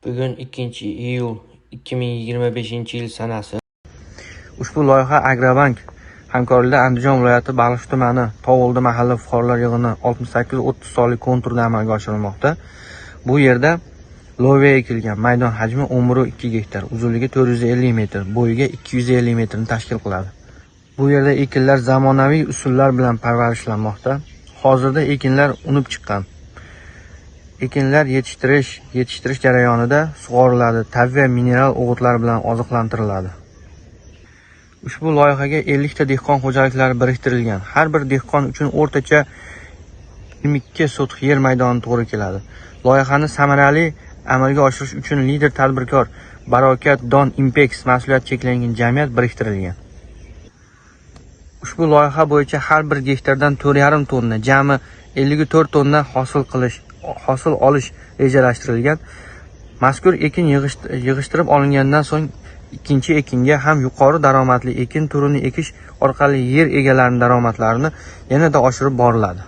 Bugun 2-iyul 2025-yil sanasi. Ushbu loyiha Agrobank hamkorligida Andijon viloyati Baliqchi tumani Tog'oldi mahalla fuqarolar yig'ini 6830 sonli konturda amalga oshirilmoqda. Bu yerda loviya ekilgan maydon hajmi 11,2 gektar, uzunligi 450 metr, bo'yiga 250 metrni tashkil qiladi. Bu yerda ekinlar zamonaviy usullar bilan parvarishlanmoqda. Hozirda ekinlar unib chiqqan. Ekinlar yetishtirish jarayonida sug'oriladi, tabiiy va mineral o'g'itlar bilan oziqlantiriladi. Ushbu loyihaga 50 ta dehqon xo'jaliklari biriktirilgan. Har bir dehqon uchun o'rtacha 22 sotix yer maydoni to'g'ri keladi. Loyihani samarali amalga oshirish uchun lider tadbirkor Barokat Don Impex mas'uliyati cheklangan jamiyat biriktirilgan. Ushbu loyiha bo'yicha har bir gektardan 4,5 tonna, jami 54 tonna hosil olish rejalashtirilgan. Mazkur ekin yig'ishtirib olingandan so'ng ikkinchi ekinga ham yuqori daromadli ekin turini ekish orqali yer egalarining daromadlarini yanada oshirib boriladi.